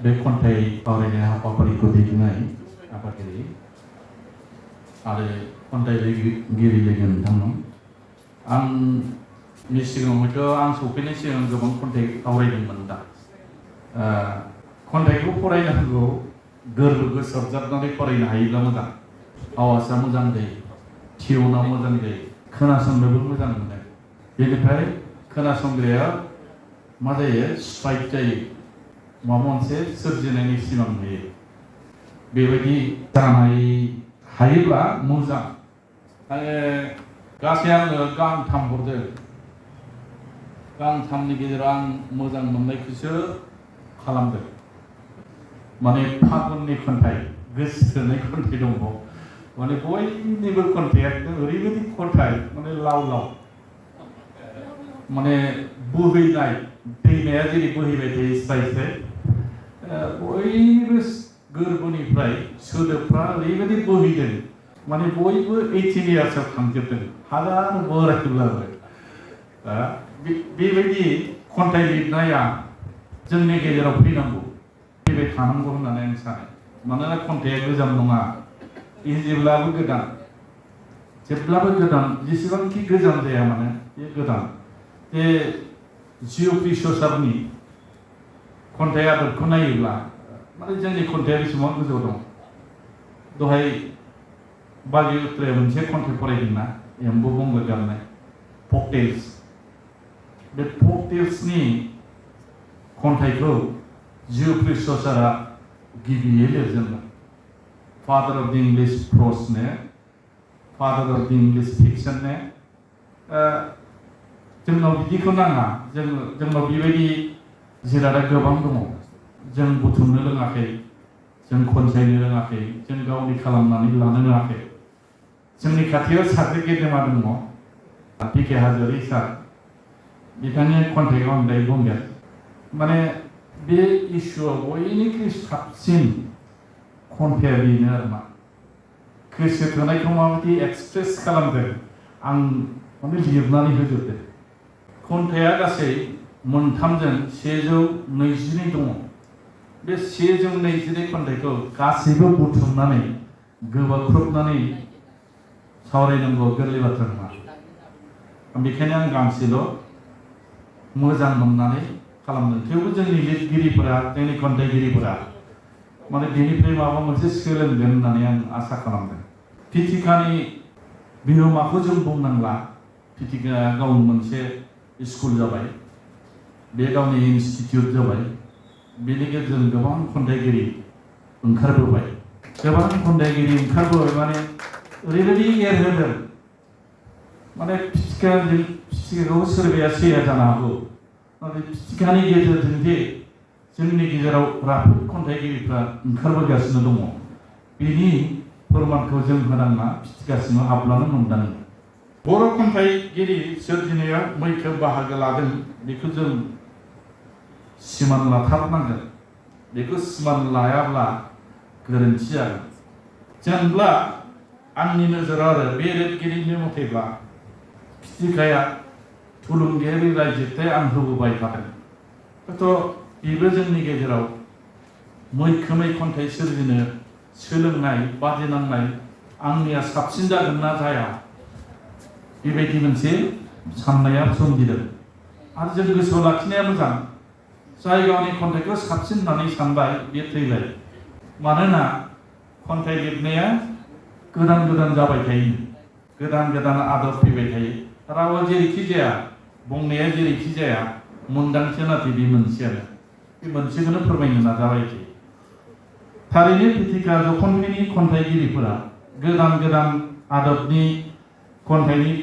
बे खन्थाइ आवरायनाय हाबाफारिखौ दैदेननाय आफादगिरि आरो खन्थाइ लिरगिरि लोगो नोंथांमोन आंनि सिगाङाव हयथ' आं सफैनाय सिगां गोबां खन्थाइ आवरायदोंमोन दा खन्थाइखौ फरायनांगौ गोरबो सरजाबनानै फरायनो हायोब्ला मोजां आवाजआ मोजां जायो टिउना मोजां जायो खोनासंनोबो मोजां मोनो बेनिफ्राय खोनासंग्राया मा जायो स्ट्राइक जायो माबा मोनसे सोरजिनायनि सिमां नुयो बेबायदि जानाय हायोब्ला मोजां गासै आङो गांथाम हरदों गांथामनि गेजेराव आं मोजां मोननायखौसो खालामदों माने फागुननि खन्थाइ गोसोथोनाय खन्थाइ दङ माने बयनिबो खन्थाइया ओरैबायदि खन्थाइ माने लाव लाव माने बोहैनाय दैमाया जेरै बोहैबाय थायो स्राय स्राय बयबो गोरबोनिफ्राय सोदोबफ्रा ओरैबायदि बोहैदों माने बयबो 18 इयार्सआव थांजोबदों हाजार बोरायब्लाबो बेबायदि खन्थाइ लिरनाया जोंनि गेजेराव फैनांगौ फैबाय थानांगौ होननानै आं सानो मानोना खन्थाइया गोजाम नङा जेब्लाबो गोदान जेसेबांखि गोजाम जाया मानो बे गोदान बे जिअ'प्रि सरसारनि खन्थाइ आदबखौ नायोब्ला माने जोंनि खन्थाइया बेसेबां गोजौ दं दहाय बाजै उथ्राया मोनसे खन्थाइ फरायदोंना एम्बु बंग गारनाय फक टेल्स बे फक टेल्सनि खन्थाइखौ जिअ'प्रि सरसारा गिबियै लिरजेनदों फादार अफ द इंलिश प्र'सनो फादार अफ द इंलिश फिक्शननो जोंनाव बिदिखौ नाङा जोंनाव बेबायदि जिरादा गोबां दङ जों बुथुमनो रोङाखै जों खनसायनो रोङाखै जों गावनि खालामनानै लानो रोङाखै जोंनि खाथियाव सासे गेदेमा दङ पि.के. हाज'वारि सार बिथांनि खन्थाइखौ आं दायो बुंगोन माने बे इसुआव बयनिख्रुइ साबसिन खन्थाइया बेनो आरो मा गोसो थोनायखौ माबायदि एक्सप्रेस खालामदों आं माने लिरनानै होजोबदों खन्थाइया गासै मोनथामजों 122 दङ बे 122 खन्थाइखौ गासैबो बुथुमनानै गोबाख्रबनानै सावरायनांगौ गोरलै बाथ्रा नङा बेखायनो आं गांसेल' मोजां मोननानै खालामदों थेवबो जोंनि लिरगिरिफोरा जोंनि खन्थाइगिरिफोरा माने बेनिफ्राय माबा मोनसे सोलोंगोन होननानै आं आसा खालामदों फिथिखानि बिहोमाखौ जों बुंनांला फिथिखाया गावनि मोनसे स्कुल जाबाय बे गावनि इनस्टिटिउट जाबाय बेनि गेजेरजों गोबां खन्थाइगिरि ओंखारबोबाय माने ओरैबायदि एरहोदों माने फिथिखाखौ सोरबाया सैया जानो हागौ नाथाय फिथिखानि गेजेरजों जे जोंनि गेजेराव राफोद खन्थाइगिरिफ्रा ओंखारबोगासिनो दङ बेनि फोरमानखौ जों होनांना फिथिखासिमाव हाबलानो मोनदाङो बर' खन्थाइगिरि सोरजिनायाव मैखोम बाहागो लादों बेखौ जों सिमान लाथारनांगोन बेखौ सिमान लायाब्ला गोरोन्थि जागोन जेनब्ला आंनि नोजोराव आरो बे लिरगिरिनि मथेब्ला फिथिखाया थुलुंगायारि रायजिरथाय आं होबोबाय थादों हयथ' बेबो जोंनि गेजेराव मैखोमै खन्थाइ सोरजिनो सोलोंनाय बादिनांनाय आंनिया साबसिन जागोन ना जाया बेबायदि मोनसे साननाया सोमजिदों आरो जों गोसोआव लाखिनाया मोजां जाय गावनि खन्थाइखौ साबसिन होननानै सानबाय बे थैबाय मानोना खन्थाइ लिरनाया गोदान जाबाय थायो गोदान आदब फैबाय थायो रावा जेरैखि जाया बुंनाया जेरैखि जाया मोनदांथिया नाथाय बे मोनसेयानो बे मोनसेखौनो फोरमायनो नाजाबाय थायो थारैनो फिथिखा जखननि खन्थाइगिरिफोरा गोदान आदबनि खन्थाइनि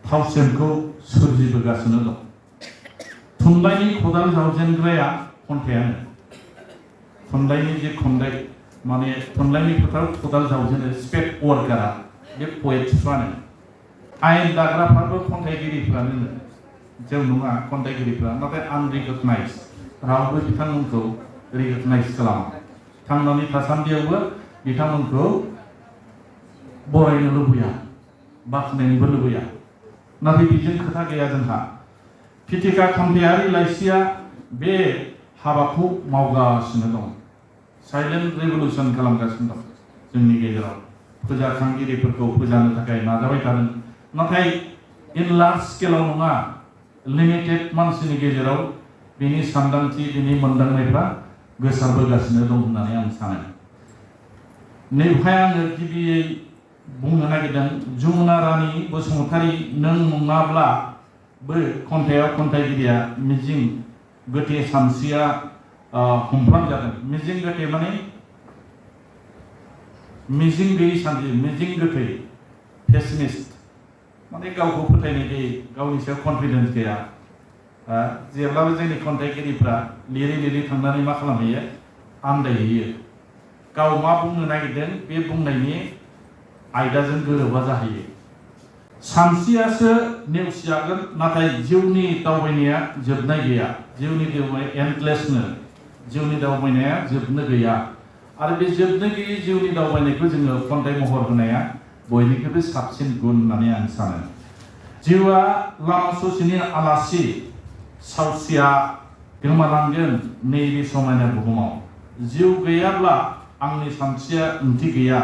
फावसेनखौ सोरजिबोगासिनो दं थुनलाइनि खदाल जावजेनग्राया खन्थाइयानो थुनलाइनि जे खन्थाइ माने थुनलाइनि फोथाराव खदाल जावजेनो स्पेक वार्कारा बे पएट्सफ्रानो आयेन दाग्राफ्राबो खन्थाइगिरिफ्रानो जों नङा खन्थाइगिरिफ्रा नाथाय आनरिकगनाइज रावबो बिथांमोनखौ रिकगनाइज खालामा थांनानै थासान्दियावबो बिथांमोनखौ बरायनो लुबैया बाख्नायनोबो लुबैया नाथाय बेजों खोथा गैया जोंहा फिथिखा खन्थाइयारि लाइसिया बे हाबाखौ मावगासिनो दं साइलेन्ट रिभलिउसन खालामगासिनो दं जोंनि गेजेराव फोजाखांगिरिफोरखौ फोजानो थाखाय नाजाबाय थादों नाथाय इन लार्ज स्केलाव नङा लिमिटेड मानसिनि गेजेराव बिनि सानदांथि बिनि मोनदांनायफ्रा गोसारबोगासिनो दं होननानै आं सानो नैबेहाय आङो गिबियै बुंनो नागिरदों जमुना रानी बसुमतारी नों नङाब्लाबो खन्थाइयाव खन्थाइगिरिया मिजिं गोथे सानस्रिया हमफ्रामजादों मिजिं गोथे माने मिजिं गैयै सानस्रि मिजिं गोथै पेसिमिस्ट माने गावखौ फोथायनाय गैयै गावनि सायाव कनफिडेन्स गैया जेब्लाबो जोंनि खन्थाइगिरिफ्रा लिरै लिरै थांनानै मा खालामहैयो आन्दायहैयो गाव मा बुंनो नागिरदों बे बुंनायनि आयदाजों गोरोबा जाहैयो सानस्रियासो नेवसिजागोन नाथाय जिउनि दावबायनाया जोबनाय गैया जिउनि दावबायनाया एन्डलेसनो जिउनि दावबायनाया जोबनो गैया आरो बे जोबनो गैयै जिउनि दावबायनायखौ जोङो खन्थाइ महर होनाया बयनिख्रुइबो साबसिन गुन होननानै आं सानो जिउआ लामा ससेनि आलासि सावस्रिया गोमालांगोन नैबे समायना बुहुमाव जिउ गैयाब्ला आंनि सानस्रिया ओंथि गैया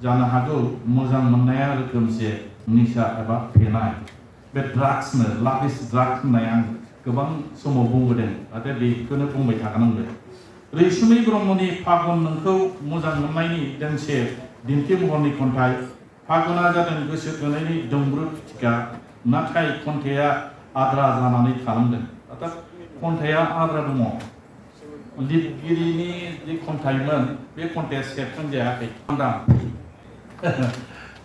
जानो हागौ मोजां मोननाया रोखोमसे निसा एबा फेनाय बे ड्राग्सनो लाभ इज ड्राग्स होननाय आं गोबां समाव बुंबोदों आरो बेखौनो बुंबाय थागोन आंबो रैसुमै ब्रह्मनि फागुन नोंखौ मोजां मोननायनि दोंसे दिन्थि महरनि खन्थाइ फागुना जादों गोसो थोनायनि दुंब्रुद फिथिखा नाथाय खन्थाइया आद्रा जानानै थालांदों अर्थात खन्थाइया आद्रा दङ लिरगिरिनि जे खन्थाइमोन बे खन्थाइया सेबखांजायाखै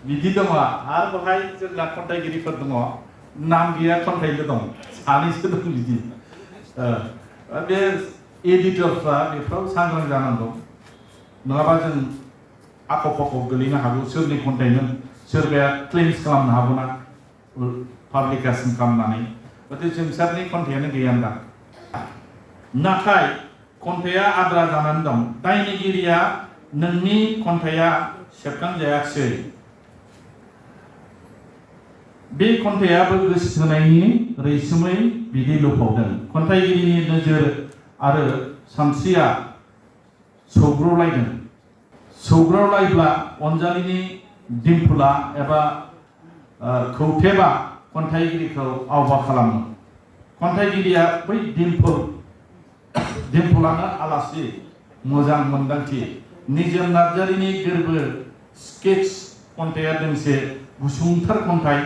बिदि दङ आरो बेवहाय जोंना खन्थाइगिरिफोर दङ नाम गैया खन्थाइल' दं सानैसो दं बिदि बे एडिटरफ्रा बेफ्राव सांग्रां जानांगौ नङाबा जों आख' फाख' गोलैनो हागौ सोरनि खन्थाइमोन सोरबाया क्लेम्स खालामनो हागौना पाब्लिकेसन खालामनानै गथिखे जोंसारनि खन्थाइयानो गैयानदां नाथाय खन्थाइया आद्रा जानानै दं दायनिगिरिया नोंनि खन्थाइया सेबखांजायाखिसै बे खन्थाइयाबो गोसो थोनायनि रैसुमै बिदै लुफावदों खन्थाइगिरिनि नोजोर आरो सानस्रिया सौग्रावलायब्ला अनजालिनि दिम्पुला एबा खौथेबा खन्थाइगिरिखौ आवबा खालामो खन्थाइगिरिया बै दिम्पुलानो आलासि मोजां मोन्दांथि निजोम नार्जारिनि गोरबो स्केट्स खन्थाइया दोंसे गुसुंथार खन्थाइ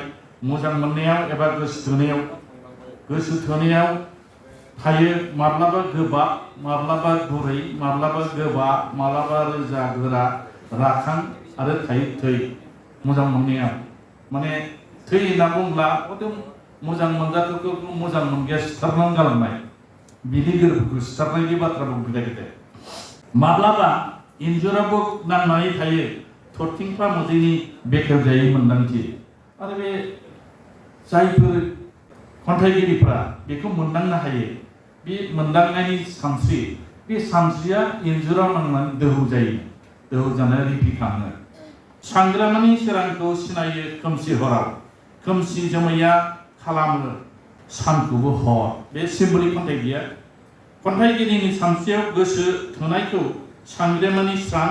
मोजां मोननायाव एबा गोसो थोनायाव थायो माब्लाबा गोबाब माब्लाबा गुरै माब्लाबा गोबा माब्लाबा रोजा गोरा राखां आरो थायो थै मोजां मोननायाव माने थै होनना बुंब्ला मोजां मोनजाथावखौ मोजां मोनगैया सिथारनानै गालांनाय बिदि गोरबोखौ सिथारनायनि बाथ्रा बुंफैनाय गोदो माब्लाबा इन्जुरावबो नांनानै थायो थरथिंफा मोदैनि बेखेवजायै मोन्दांथि आरो बे जायफोर खन्थाइगिरिफ्रा बेखौ मोनदांनो हायो बे मोनदांनायनि सानस्रि बे सानस्रिया इन्जुराव नांनानै दोहौ जायो दोहौ जानाया रिपिखाङो सांग्रामानि सोरांखौ सिनायो खोमसि हराव खोमसि जोमैया खालामो सानखौबो हर बे सिम्बलिक खन्थाइ गैया खन्थाइगिरिनि सानस्रियाव गोसो थोनायखौ सांग्रामानि स्रां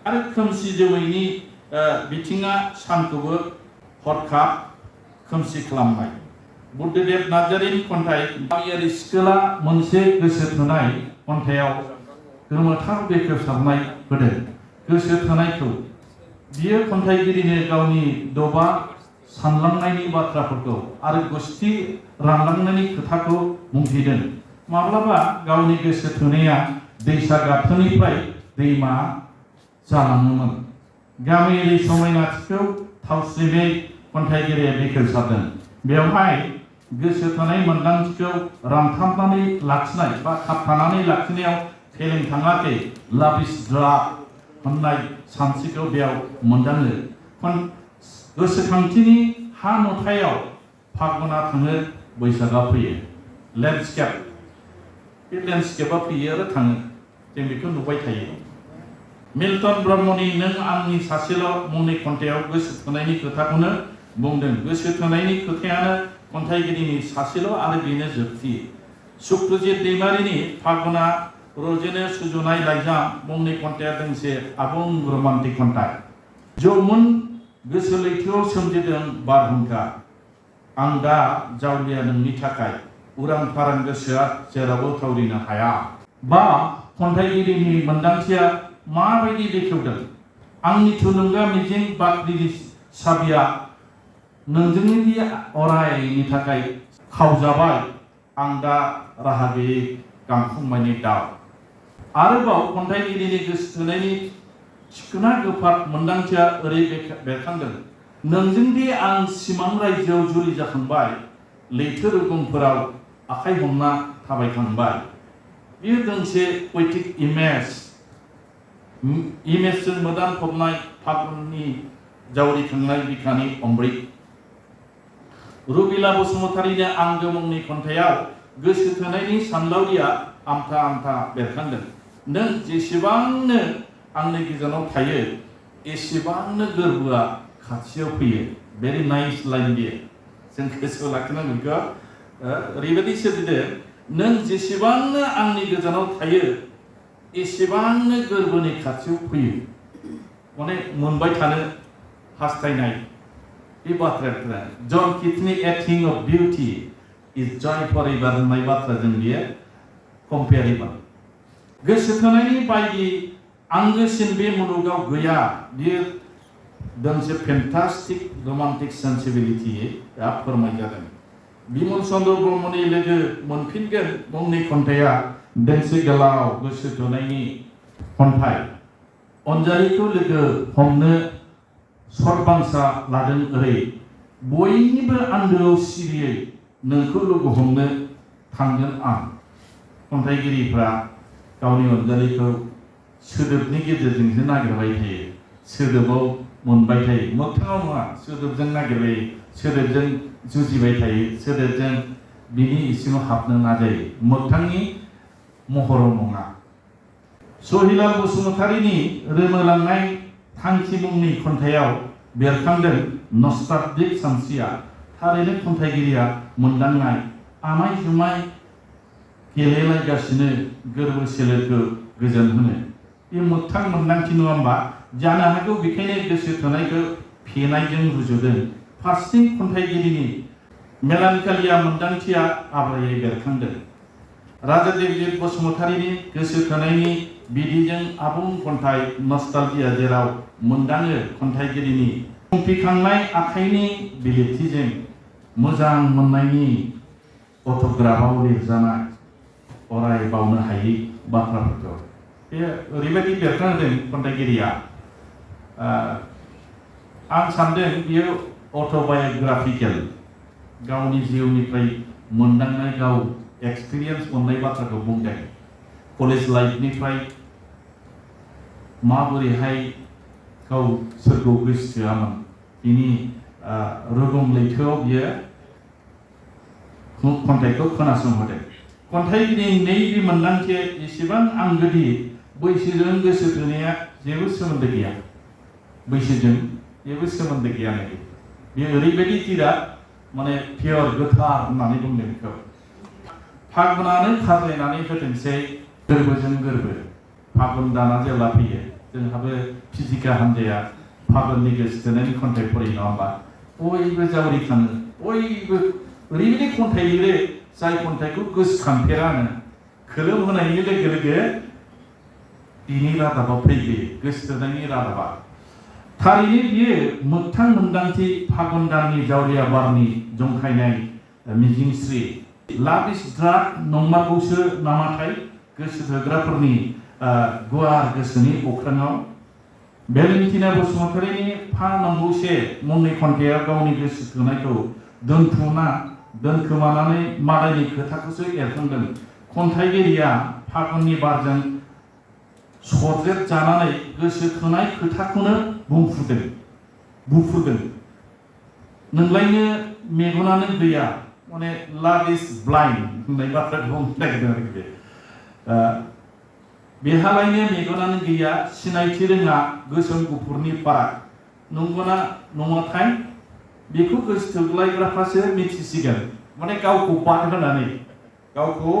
आरो खोमसि जोमैनि बिथिङा सानखौबो हरखाब खोमसि खालामनाय बुद्धदेब नार्जारिनि खन्थाइ गामियारि सिखोला मोनसे गोसो थोनाय खन्थाइयाव गोमोथाव बेखेवसारनाय होदों गोसो थोनायखौ बियो खन्थाइगिरिनो गावनि दबा सानलांनायनि बाथ्राफोरखौ आरो गुस्थि रानलांनायनि खोथाखौ बुंथिदों माब्लाबा गावनि गोसो थोनाया दैसा गाथोननिफ्राय दैमा जालाङोमोन गामियारि समायनाथिखौ थावस्रिमै खन्थाइगिरिया बेखेवसारदों बेवहाय गोसो थोनाय मोन्दांथिखौ रानथाबनानै लाखिनाय बा खाबथानानै लाखिनायाव फेलें थाङाखै लाभ इज ड्राग होननाय सानस्रिखौ बेयाव मोनदाङो गोसोखांथिनि हा नुथायाव फागुना थाङो बैसागआ फैयो लेन्डस्केप बे लेन्डस्केपआ फैयो आरो थाङो जों बेखौ नुबाय थायो मिल्टन ब्रह्मनि नों आंनि सासेल' मुंनि खन्थाइयाव गोसो थोनायनि खोथाखौनो बुंदों गोसो थोनायनि खोथायानो खन्थाइगिरिनि सासेल' आरो बेनो जोबथि सुप्रजित दैमारिनि फागुना रजेनो सुजुनाय लाइजाम मुंनि खन्थाइया दोंसे आबुं रमान्टिक खन्थाइ। जौमोन गोसो लैथोआव सोमजिदों बारहुंखा, आं दा जावलिया नोंनि थाखाय उरां फारां गोसोआ जेरावबो थावरिनो हाया। बा खन्थाइगिरिनि मोन्दांथिया माबायदि बेखेवदों? आंनि थुलुंगा मिजिं बाख्रिनि साबिया नोंजोंनि अरायनि थाखाय खावजाबाय, आं दा राहा गैयै गांखंमानि दाव। आरोबाव खन्थाइगिरिनि गोसो थोनायनि थिखोना गोफार मोन्दांथिया ओरै बेरखांदों। नोंजों दि आं सिमां रायजोआव जुलि जाखांबाय, लैथो रुगुंफोराव आखाइ हमना थाबायखांबाय। बेयो दोंसे पइटिक इमेजजों मोदानफबनाय फागुननि जावरिखांनाय बिखानि अमृत। रुबिला बसुमतारीनि आंगो मुंनि खन्थाइयाव गोसो थोनायनि सानलावरिया आमथा आमथा बेरखांदों। नों जेसेबांनो आंनि गोजानाव थायो, एसेबांनो गोरबोआ खाथियाव फैयो। भेरि नाइस लाइन बियो, जों गोसोआव लाखिनांगौ बेखौ। ओरैबायदि सोरजिदों, नों जेसेबांनो आंनि गोजानाव थायो, एसेबांनो गोरबोनि खाथियाव फैयो। माने मोनबाय थानो हास्थायनाय बे बाथ्राया। जन किट्सनि a thing of beauty is joy forever होननाय बाथ्राजों बियो कम्पेयारेबल। गोसो थोनायनि बायदि आंगोसिन बे मुलुगाव गैया। बियो दोंसे फेन्टास्टिक रमान्टिक सेन्सिबिलिटिया फोरमाय जादों। बिमल चन्द्र ब्रह्मनि लोगो मोनफिनगोन मुंनि खन्थाइया दोंसे गोलाव गोसो थोनायनि खन्थाइ। अनजालिखौ लोगो हमनो सरबांसा लादों ओरै, बयनिबो आन्दोआव सिरियै नोंखौ लोगो हमनो थांगोन आं। खन्थाइगिरिफ्रा गावनि अनजालिखौ सोदोबनि गेजेरजोंसो नागिरबाय थायो, सोदोबाव मोनबाय थायो। मोगथाङाव नङा, सोदोबजों नागिरबाय, सोदोबजों जुजिबाय थायो, सोदोबजों बिनि इसिङाव हाबनो नाजायो, मोगथांनि महराव नङा। सहिलाल बसुमतारीनि रोमोलांनाय थांखि मुंनि खन्थाइयाव बेरखांदों नस्टालजिक सानस्रिया। थारैनो खन्थाइगिरिया मोनदांनाय आमाय जुमाय गेलेलायगासिनो गोरबो सोलेरखौ गोजोन होनो। बे मोगथां मोन्दांथि नङा होमबा? जानो हागौ बेखायनो गोसो थोनायखौ फेनायजों रुजुदों। फारसेथिं खन्थाइगिरिनि मेलानकालिया मोन्दांथिया आबुङै बेरखांदों। राजादेब बसुमतारीनि गोसो थोनायनि बिदिजों आबुं खन्थाइ नस्टालजिया, जेराव मोनदाङो खन्थाइगिरिनि फुंफिखांनाय आखाइनि बिलिरथिजों मोजां मोननायनि अट'ग्राफआव लिरजानाय अराय बावनो हायै बाथ्राफोरखौ। बे ओरैबायदि बेरखांदों खन्थाइगिरिया। आं सान्दों बियो अट'बाय'ग्राफिकेल, गावनि जिउनिफ्राय मोनदांनाय, गाव एक्सपिरियेन्स मोननाय बाथ्राखौ बुंदों। कलेज लाइफनिफ्राय माबोरैहाय गाव सोरखौ गोसोथोआमोन, बिनि रुगुं लैथोआव बियो खन्थाइखौ खोनासंहोदों। खन्थाइगिरिनि नैबे मोन्दांथिया एसेबां आंगोदि बैसोजों गोसो थोनाया जेबो सोमोन्दो गैया, बैसोजों जेबो सोमोन्दो गैया। बेयो ओरैबायदि तिराद, माने पियर गोथार होननानै बुंदों बेखौ। फागुनानो खाज्लायनानै होथोंसै गोरबोजों गोरबो। फागुन दाना जेब्ला फैयो, जोंहाबो फिजिका हान्जाया फागुननि गोसो थोनायनि खन्थाइ फरायो नङा होमबा? बयबो जावरिखाङो, बयबो ओरैबायदि खन्थाइ लिरो जाय खन्थाइखौ गोसोखांफेरानो, खोलोम होनायनि लोगो लोगो बिनि रादाबा फैयो, गोसो थोनायनि रादाबा। थारैनो बियो मोगथां मोन्दांथि, फागुन दाननि जावरिया बारनि जंखायनाय मिजिंस्रि। लाभ इज ड्राग नंमारगौसो नामाथाय गोसो थोग्राफोरनि गुवार गोसोनि अख्राङाव। भेलेन्टिना बसुमतारीनि फा नंगौसे मुंनि खन्थाइया गावनि गोसो थोनायखौ दोनखोमानानै मालायनि खोथाखौसो एरखांदों। खन्थाइगिरिया फागुननि बारजों सरजेट जानानै गोसो थोनाय खोथाखौनो बुंफुरदों। नोंलायनो मेगनानो गैया, माने लाभ इज ब्लाइन्ड होननाय बाथ्राखौ बुंनो नागिरदों आरोखि बे। बेहालायनो मेगनानो गैया, सिनायथि रोङा गोसोम गुफुरनि फाराग। नंगौना नङाथाय बेखौ गोसो थोलायग्राफ्रासो मिथिसिगोन, माने गावखौ बाद होनानै गावखौ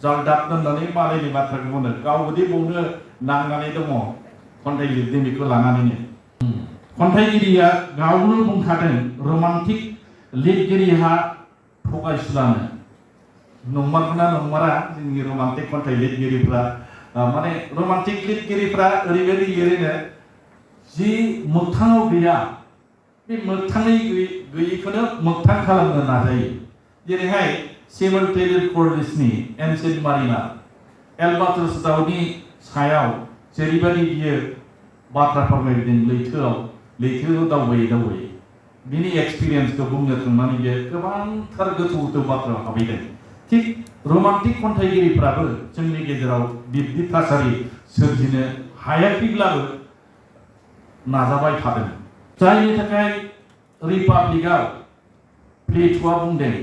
जालदाब दोननानै मालायनि बाथ्राखौ बुङो गावबोदि बुंनो नांनानै दङ खन्थाइ लिरदों बेखौ लानानैनो खन्थाइगिरिया गावनो बुंखादों रमान्टिक लिरगिरिहा थगायसुलानो नंमारगौना नंमारा जोंनि रमान्टिक खन्थाइ लिरगिरिफ्रा माने रमान्टिक लिरगिरिफ्रा ओरैबायदि लिरोनो जि मोगथाङाव गैया बे मोगथाङै गैयैखौनो मोगथां खालामनो नाजायो जेरैहाय सेमुएल टेलर कर्लिसनि एन्सेन्ट मारिनार एलबाट्रस दाउनि सायाव जेरैबायदि बियो बाथ्रा फोरमायदों लैथोआव दावबायै बिनि एक्सपिरियेन्सखौ बुंनो थांनानै बियो गोबांथार गोथौ बाथ्रा हाबैदों थिग रमान्टिक खन्थाइगिरिफ्राबो जोंनि गेजेराव बिब्दि थासारि सोरजिनो हायाखैब्लाबो नाजाबाय थादों जायनि थाखाय रिपाब्लिकआव प्लेट'आ बुंदों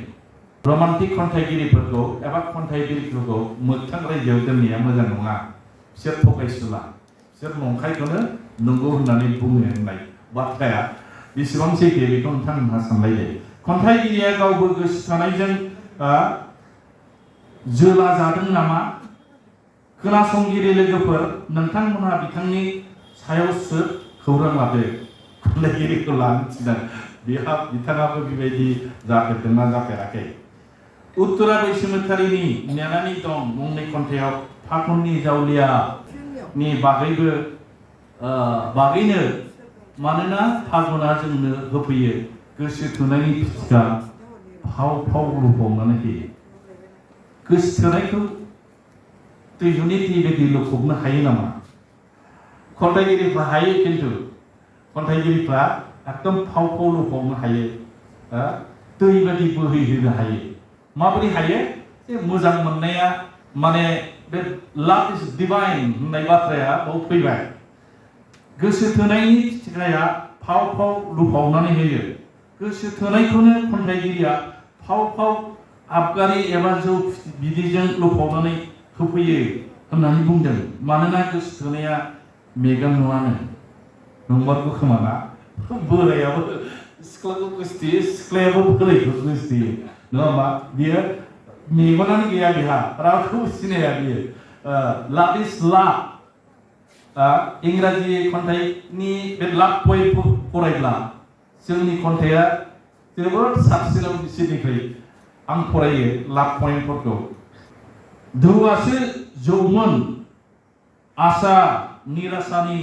रमान्टिक खन्थाइगिरिफोरखौ एबा खन्थाइगिरिफोरखौ मोगथां रायजोआव दोननाया मोजां नङा बिसोर थगायसुला बिसोर नंखायखौनो नंगौ होननानै बुङो होननाय बाथ्राया बेसेबां सैथो बेखौ नोंथांमोनहा सानलायो खन्थाइगिरिया गावबो गोसो थानायजों जोला जादों नामा खोनासंगिरि लोगोफोर नोंथांमोनहा बिथांनि सायावसो खौरां लादो खन्थाइगिरिखौ लानो थिनदों बिथाङाबो बेबायदि जाफेरदोंना जाफेराखै उत्तरा बैसोमुथारिनि नेनानै दं मुंनि खन्थाइयाव फाखुननि जावलियानि बागैनो मानोना फागुना जोंनो होफैयो गोसो थोनायनि फिथिखा फाव लुफावनानै होयो गोसो थोनायखौ दैहुनि दै बायदि लुफबनो हायो नामा खन्थाइगिरिफ्रा हायो खिन्थु खन्थाइगिरिफ्रा एकदम फाव लुफावनो हायो दै बायदि बोहैहोनो हायो माबोरै हायो जे मोजां मोननाया माने बे लाभ इज डिवाइन होननाय बाथ्राया बाव फैबाय गोसो थोनायनि फिथिखाया फाव लुफावनानै होयो गोसो थोनायखौनो खन्थाइगिरिया फाव आबगारि एबा जौ बिदैजों लुफावनानै होफैयो होननानै बुंदों मानोना गोसो थोनाया मेगन नुवानो नंमारगौ खोमाना बोरायाबो सिख्लाखौ गोसोथोयो सिख्लायाबो बोरायखौ गोसोथोयो नङा होमबा बियो मेगनानो गैया बिहा रावखौबो सिनाया बियो लाभ इज लाभ इंराजि खन्थाइनि बे लाभ पइन्ट फरायब्ला जोंनि खन्थाइया जोबोद साबसिनाव बिसोरनिख्रुइ आं फरायो लाभ पइन्टफोरखौ धौआसो जौमोन आशा निराशानि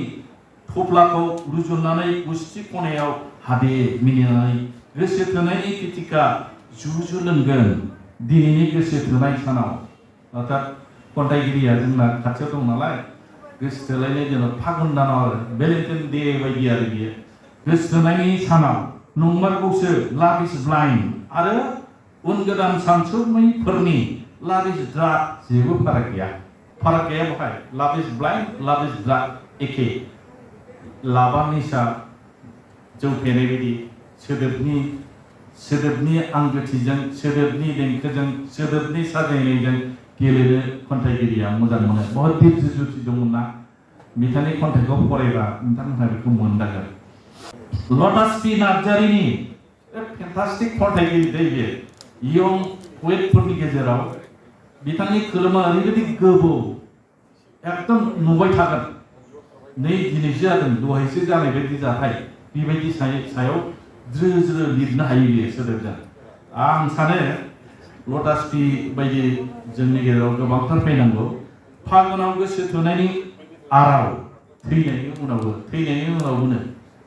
थफ्लाखौ रुजुननानै गुस्थि खनायाव हादे मिनिनानै गोसो थोनायनि फिथिखा जुजु लोंगोन दिनैनि गोसो थोनाय सानाव अर्थात खन्थाइगिरिया जोंना खाथियाव दं नालाय गोसो थोलायनाय जेनेबा फागुन दानाव आरो भेलेन्टाइन डे बायदि आरो बियो गोसो थोनायनि सानाव नंमारगौसो लाभ इज ब्लाइन्ड आरो उन गोदान सानसुमैफोरनि लाभ इज ड्राग जेबो फाराग गैया बहाय लाभ इज ब्लाइन्ड लाभ इज ड्राग एखे लाभा निसा जौ फेनाय बायदि सोदोबनि आंगोथिजों सोदोबनि देंखोजों सोदोबनि साजायनायजों गेलेनो खन्थाइगिरिया मोजां मोनो बहुत दिप जुथि दंमोन ना बिथांनि खन्थाइखौ फरायबा नोंथांमोनहा बेखौ मोनदांगोन लटास पि नार्जारिनि फेन्टास्टिक खन्थाइगिरि दै बे इयं पएटफोरनि गेजेराव बिथांनि खोलोमा ओरैबायदि गोबौ एकदम नुबाय थागोन नै दिनैसो जादों दहायसो जानाय बायदि जाथाय बेबायदि सायाव ज्रो लिरनो हायो बियो सोदोबजों आं सानो लटास पि बायदि जोंनि गेजेराव गोबांथार फैनांगौ फागुनाव गोसो थोनायनि आराव थैनायनि उनावबो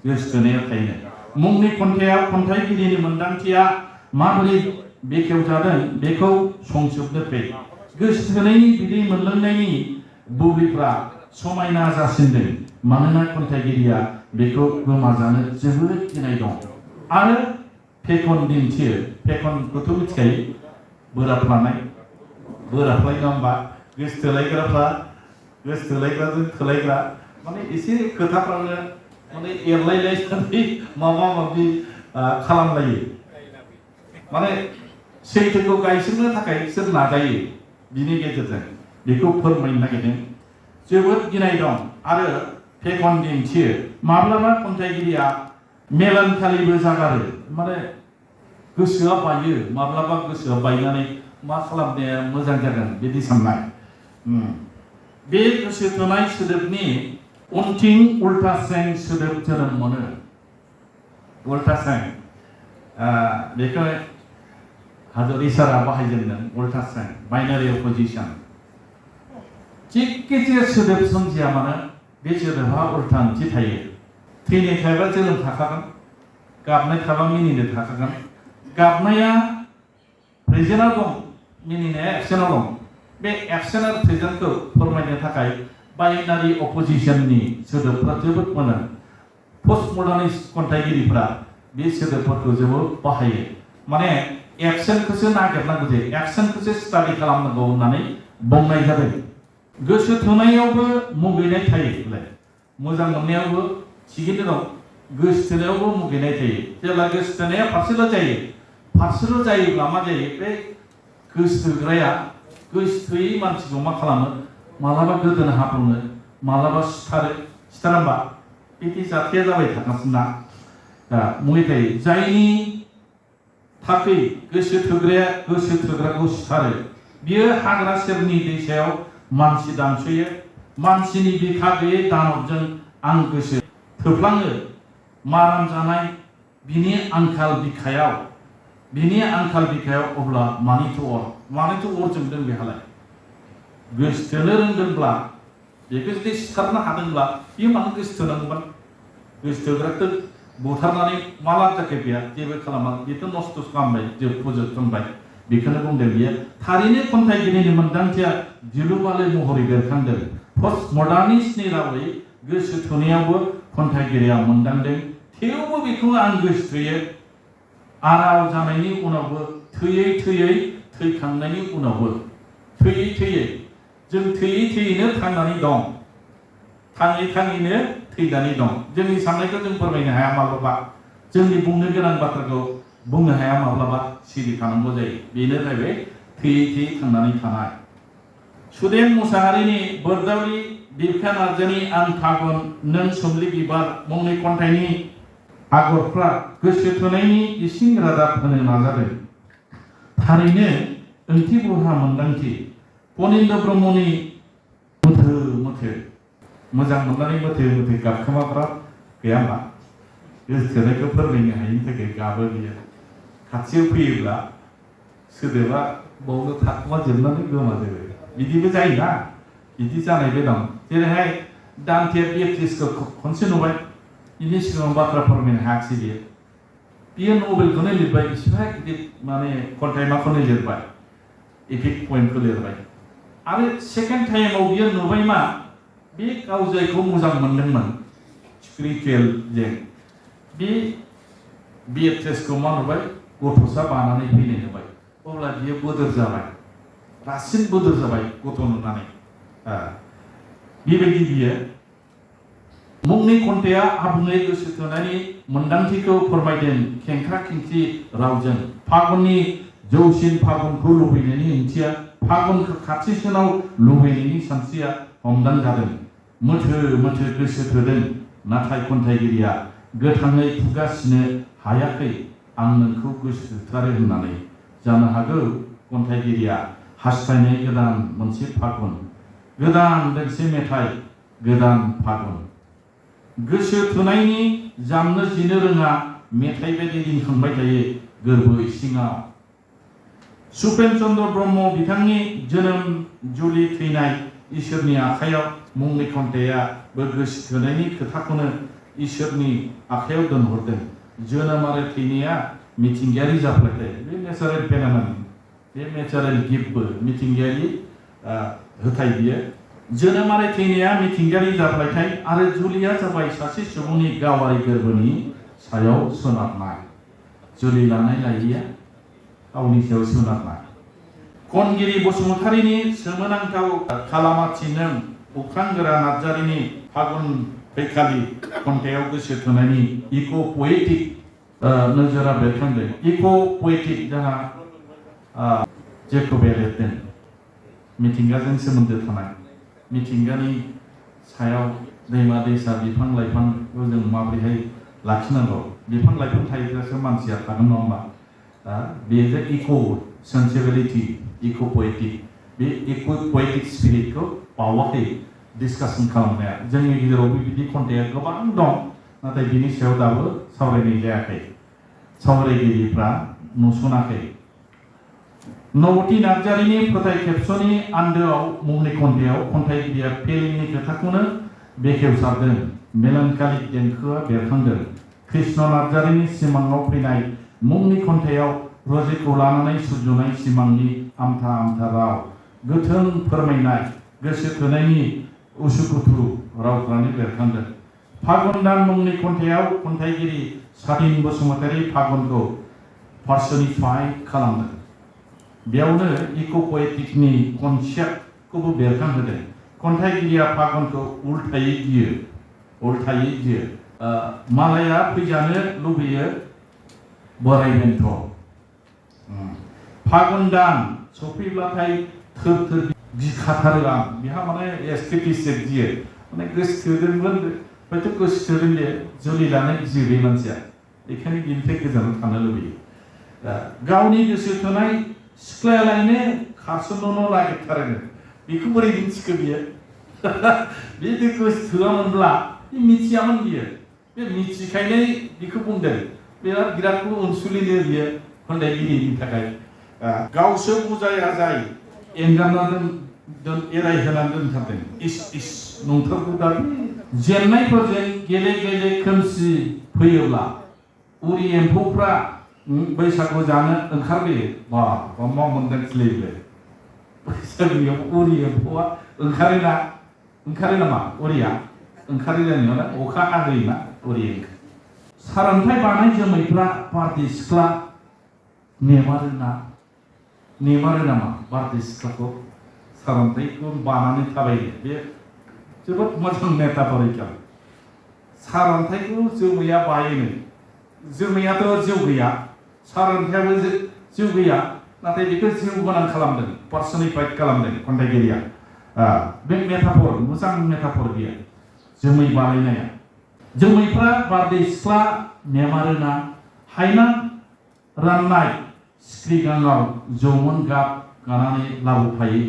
गोसो थोनाया थायो मुंनि खन्थाइयाव खन्थाइगिरिनि मोन्दांथिया माबोरै बेखेवजादों बेखौ संजोबनो फै गोसो थोनायनि बिदै मोनलोंनायनि बुब्लिफ्रा समायना जासिनदों मानोना खन्थाइगिरिया बेखौ गोमाजानो जोबोद गिनाय दं आरो फेखन दिन्थियो फेखनखौथ' मिथिखायो बोराफ्लाय नङा होमबा गोसो थोलायग्राजों थोलायग्रा माने एसे खोथाफ्रावनो माने एरलायलायनानै माबा माबि खालामलायो माने सैथोखौ गायसननो थाखाय सोर नाजायो बिनि गेजेरजों बेखौ फोरमायनो नागिरदों जोबोद गिनाय दं आरो फेखन दिन्थियो माब्लाबा खन्थाइगिरिया मेलानखालिबो जागारो माने गोसोआ बायो माब्लाबा गोसोआ बायनानै मा खालामनाया मोजां जागोन बिदि साननाय बे गोसो थोनाय सोदोबनि उनथिं उल्टा सें सोदोब जोनोम मोनो उल्टा सें बेखौ हादर इसारा बाहायजेनदों उल्टा सें बाइनारि अपोजिशन जिखिजाया सोदोब सोमजिया मानो बे सोदोबहा उल्टा ओंथि थायो थैनाय थायोबा जोनोम थाखागोन गाबनाय थाबा मिनिनो थाखागोन गाबनाया प्रेजेन्टआव दं मिनिनाया एबसेन्टआव दं बे एबसेन्ट आरो प्रेजेन्टखौ फोरमायनो थाखाय बाइनारि अपोजिशननि सोदोबफ्रा जोबोद मोनो पस्ट मडार्निस्ट खन्थाइगिरिफ्रा बे सोदोबफोरखौ जोबोद बाहायो माने एबसेन्टखौसो नागिरनांगौ जायो एबसेन्टखौसो स्टाडि खालामनांगौ होननानै बुंनाय जादों गोसो थोनायावबो मुगैनाय थायो मोजां मोननायावबो थिगैनो दं गोसो थोनायावबो मुगैनाय थायो जेब्ला गोसो थोनाया फारसेल' जायोब्ला मा जायो बे गोसो थोग्राया गोसो थोयै मानसिखौ मा खालामो मालाबा गोदोना हाब्रुङो मालाबा सिथारो होमबा बिदि जाथाया जाबाय थागासिनो ना मुगै थायो जायनि थाखै गोसो थोग्राया गोसो थोग्राखौ सिथारो बियो हाग्रा सेरनि दैसायाव मानसि दानसयो मानसिनि बिखा गैयै दानबजों आं गोसो थोफ्लाङो माराम जानाय बिनि आंखाल बिखायाव अब्ला मानिथो अर जोंदों बेहालाय गोसो थोनो रोंदोंब्ला बेखौ जुदि सिथारनो हादोंब्ला बियो मानो गोसो थोनांगौमोन गोसो थोग्राखौ बुथारनानै मा लाब जाखो बेहा जेबो खालामा बेथ' नस्थ' खालामबाय फोजोबस्रांबाय बेखौनो बुंदों बियो थारैनो खन्थाइगिरिनि मोन्दांथिया गिलुबालु महरै बेरखांदों पस्ट मडार्निस्टनि रावै गोसो थोनायावबो खन्थाइगिरिया मोन्दांदों थेवबो बेखौ आं गोसो थोयो आराव जानायनि उनावबो थैयै थैखांनायनि उनावबो थैयै जों थैयैनो थांनानै दं थाङैनो थैनानै दं जोंनि साननायखौ जों फोरमायनो हाया माब्लाबा जोंनि बुंनो गोनां बाथ्राखौ बुंनो हाया माब्लाबा सिरि थानांगौ जायो बेनो जाहैबाय थैयै थांनानै थानाय सुदेम मुसाहारिनि बोरदावरि बिरखा नार्जानि आं फागुन नों सोमलि बिबार मुंनि खन्थाइनि आगरफ्रा गोसो थोनायनि इसिं रादाब होनो नाजादों थारैनो ओंथि बरहा मोन्दांथि पनिन्द्र ब्रह्मनि मोथो मोजां मोननानै मोथो गाबखोमाग्रा गैया होमबा गोसो थोनायखौ फोरमायनो हायिनि थाखाय गाबो बियो खाथियाव फैयोब्ला सोदोबा बावनो थाखुमा जोबनानै गोमाजोबो बिदिबो जायोना बिदि जानायबो दं जेरैहाय दान्थे बिएट्रिसखौ खनसे नुबाय बिनि सिगाङाव बाथ्रा फोरमायनो हायाखिसै बियो नभेलखौनो लिरबाय बिसिबां गिदिर माने खन्थाइ माखौनो लिरबाय एपिक पइन्टखौ लिरबाय आरो सेकेन्ड टाइमाव बियो नुबाय मा बे गाव जायखौ मोजां मोनदोंमोन स्पिरिचुवेलजों बे बिएट्रिसखौ मा नुबाय गथ'सा बानानै फैनाय नुबाय अब्ला बियो बोदोर जाबाय रासिन बोदोर जाबाय गथ' नुनानै बेबायदि बियो मुंनि खन्थाइया आबुङै गोसो थोनायनि मोन्दांथिखौ फोरमायदों खेंख्रा खेंख्रि रावजों फागुननि जौसिन फागुनखौ लुबैनायनि ओंथिया फागुनखौ खाथिसिनाव लुबैनायनि सानस्रिया हमदां जादों मोथो गोसो थोदों नाथाय खन्थाइगिरिया गोथाङै खुगासिनो हायाखै आं नोंखौ गोसो थोथारो होननानै जानो हागौ खन्थाइगिरिया हास्थायनाय गोदान मोनसे फागुन गोदान दोंसे मेथाइ गोदान फागुन गोसो थोनायनि जामनो जिनो रोङा मेथाइ बायदि रिंखांबाय थायो गोरबो इसिङाव सुपेन चन्द्र ब्रह्म बिथांनि जोनोम जुलि थैनाय इसोरनि आखायाव मुंनि खन्थाइयाबो गोसो थोनायनि खोथाखौनो इसोरनि आखायाव दोनहरदों जोनोम आरो थैनाया मिथिंगायारि जाफ्लेथाय बे नेचारेल फेनोमेन बे नेचारेल गिफ्टबो मिथिंगायारि होथाय बियो जोनोम आरो थैनाया मिथिंगायारि जाफ्लेथाय आरो जुलिया जाबाय सासे सुबुंनि गावारि गोरबोनि सायाव सोनारनाय जुलि लानाय लायैया गावनि सायाव सोनारनाय खनगिरि बसुमतारीनि सोमोनांथाव खालामाथि नों अख्रांगोरा नार्जारिनि फागुन फैखालि खन्थाइयाव गोसो थोनायनि इक' पएटिक नोजोरा बेरखांदों इक' पएटिक जाहा जेखौ लिरदों मिथिंगाजों सोमोन्दो थानाय मिथिंगानि सायाव दैमा दैसा बिफां लाइफांखौ जों माबोरैहाय लाखिनांगौ बिफां लाइफां थायोब्लासो मानसिया थागोन नङा होमबा बेजों इक' सेन्सिबिलिटि इको पोएटिक बे इको पोएटिक स्पिरिटखौ बावाखै डिसकासन खालामनाया जोंनि गेजेराव बेबायदि खन्थाइया गोबां दं नाथाय बिनि सायाव दाबो सावरायनाय जायाखै सावरायगिरिफ्रा नुसनाखै नवती नार्जारिनि फोथाय खेबस'नि आन्दोआव मुंनि खन्थाइयाव खन्थाइगिरिया फेलेंनि खोथाखौनो बेखेवसारदों मेलानकालिक देंखोआ बेरखांदों कृष्ण नार्जारिनि सिमाङाव फैनाय मुंनि खन्थाइयाव रजेखौ लानानै सुजुनाय सिमांनि आमथा आमथा राव गोथों फोरमायनाय गोसो थोनायनि उसुखुथु रावफ्रानो बेरखांदों फागुन दान मुंनि खन्थाइयाव खन्थाइगिरि सादिन बसुमतारी फागुनखौ पार्सनिफाइ खालामदों बेयावनो इको पोएटिकनि कनसेप्टखौबो बेरखांहोदों खन्थाइगिरिया फागुनखौ उल्थायै गियो मालाया फैजानो लुबैयो बोराइ बेन्थ फागुन दान सफैब्लाथाय थोर थोर गिखाथारो आं बेहा माने एस्केपिस्ट गियो माने गोसो थोदोंमोन हयथ' गोसो थोदों दे जुलि लानो गियो बे मानसिया बेखायनो बिनिफ्राय गोजानाव थानो लुबैयो गावनि गोसो थोनाय सिख्लायालायनो खारसननो नागिरथारो बेखौ बोरै मिथिखो बियो बे गोसो थोआमोनब्ला बे मिथियामोन बियो बे मिथिखायनो बेखौ बुंदों बिराद अनसुलिनो बियो खन्थाइगिरिनि थाखाय गावसो बुजाय आजाय एंगारना एरायहोनानै दोनथारदों इस नंथारगौ दा जेन्नायफोरजों गेले गेले खोमसि फैयोब्ला उरि एम्फौफ्रा बैसागु जानो ओंखारबोयो मा मोनदांथिलायो बैसागुआव उरि एम्फौआ ओंखारो नामा उरिया ओंखारो जानायाव ना अखा हाहोयोना उरि सारन्थाइ बानाय जोमैफ्रा बारदै सिख्ला नेमारो नामा बारदै सिख्लाखौ सारन्थाइखौ बानानै थाबायो बे जोबोद मोजां मेटाफरिकेल सारन्थाइखौ जोमैया बायोनो जोमैयाथ' जिउ गैया सारन्थाइयाबो जिउ गैया नाथाय बेखौ जिउ गोनां खालामदों पार्सनिफाइड खालामदों खन्थाइगिरिया बे मेटाफर मोजां मेटाफर बियो जोमै बानायनाया जोमैफ्रा बारदै सिख्ला नेमारोना हायना राननाय सिख्रिगाङाव जौमोन गाब गानानै लाबोफायो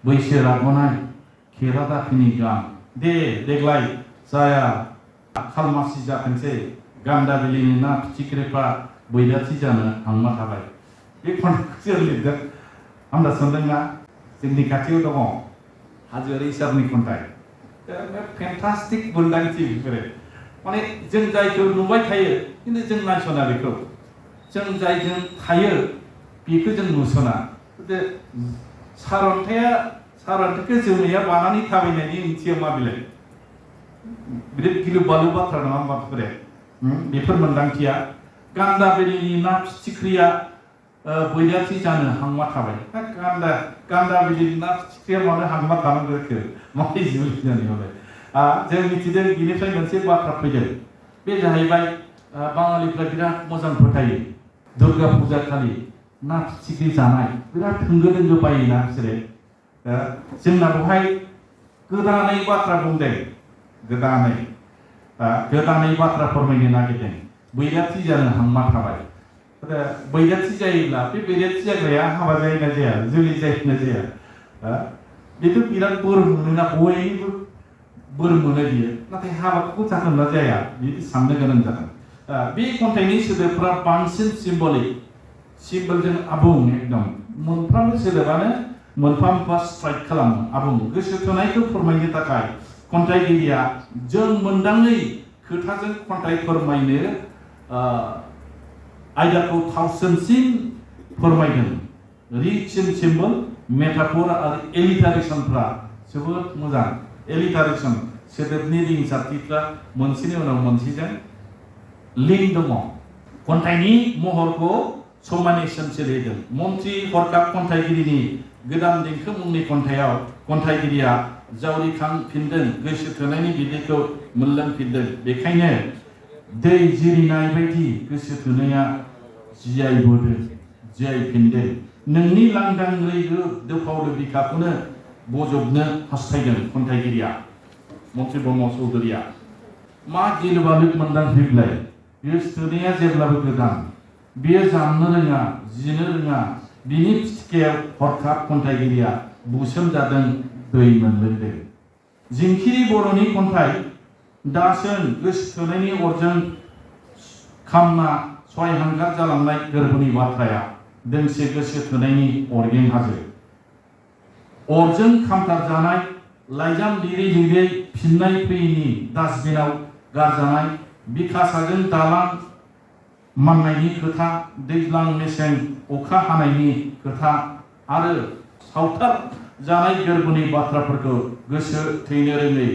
बैसो रागनाय खेरादाफिनि गान देग्लाय जाया खालमासि जाथोंसै गान्दा बिलिनि ना फिथिख्रिफ्रा बैराथि जानो हांमा थाबाय बे खन्थाइखौ लिरदों आन्दा सानदोंना जोंनि खाथियाव दङ हाजोआरि सारनि खन्थाइ फेन्टास्टिक मोन्दांथि बेफोरो माने जों जायखौ नुबाय थायो खिन्थु जों नायसना बेखौ जों जायजों थायो बेखौ जों नुसना सारन्थाइखौ जोमैया बानानै थाबायनायनि ओंथिया मा बिलाय बिराद गिलु बालु बाथ्रा नङा होमबा बेफोर मोन्दांथिया गान्दा बेलिनि ना फिथिख्रिया बैराथि जानो हांमा थाबाय गान्दा बेलिनि ना फिथिख्रिया मानो हांमा थानांगौ माबोरै जुलि जानायावलाय जों मिथिदों बिनिफ्राय मोनसे बाथ्रा फैदों बे जाहैबाय बाङालिफ्रा बिराद मोजां फोथायो दुर्गा फुजा खालि ना फिथिख्रि जानाय बिराद होंगो दोंगो बायोना बिसोरो जोंना बेवहाय गोदानै बाथ्रा बुंदों गोदानै बाथ्रा फोरमायनो नागिरदों बैराथि जानो हांमा थाबाय बैराथि जायोब्ला बे बैराथि जाग्राया हाबा जायोना जाया जुलि जायोना जाया बेथ' बिराद बोर मोनोना बयनिबो बोर मोनो बियो नाथाय हाबाखौ जागोन ना जाया बिदि साननो गोनां जागोन बे खन्थाइनि सोदोबफ्रा बांसिन सिम्बलजों आबुं एकदम मोनफ्रोमबो सोदोबानो मोनफा मोनफा स्ट्राइक खालामो आबुं गोसो थोनायखौ फोरमायनो थाखाय खन्थाइगिरिया जों मोनदाङै खोथाजों खन्थाइ फोरमायनो आयदाखौ थावसिनसिन फोरमायदों रिचसिन सिम्बल मेटाफर आरो एलिटारेसनफ्रा जोबोद मोजां एलिटारेसन सोदोबनि रिंसारथिफ्रा मोनसेनि उनाव मोनसेजों लिंक दङ खन्थाइनि महरखौ समानेसन सोलिदों मन्त्रि हरखाब खन्थाइगिरिनि गोदान देंखो मुंनि खन्थाइयाव खन्थाइगिरिया जावरिखांफिनदों गोसो थोनायनि बिदैखौ मोनलोंफिनदों बेखायनो दै जिरिनाय बायदि गोसो थोनाया जियायफिनदों नोंनि लांदां रैगो दोफाव बिखाखौनो बजबनो हास्थायदों खन्थाइगिरिया मन्त्रि ब्रह्म चौधुरिया मा गिलुबालु मोन्दांथिलाय गोसो थोनाया जेब्लाबो गोदान बियो जामनो रोङा जिनो रोङा बिनि सिखायाव हरखाब खन्थाइगिरिया बुसोमजादों दै मोनलोंदों। जिंखिरि बर'नि खन्थाइ दासोन गोसो थोनायनि अरजों खामना सयहांगार जालांनाय गोरबोनि बाथ्राया दोंसे गोसो थोनायनि अरगें हाजो। अरजों खामथारजानाय लाइजाम लिरै लिरै फिननाय फैयिनि डास्टबिनाव गारजानाय बिखासाजों दालां माननायनि खोथा, दैज्लां मेसें अखा हानायनि खोथा आरो सावथार जानाय गोरबोनि बाथ्राफोरखौ गोसो थैनो रोङै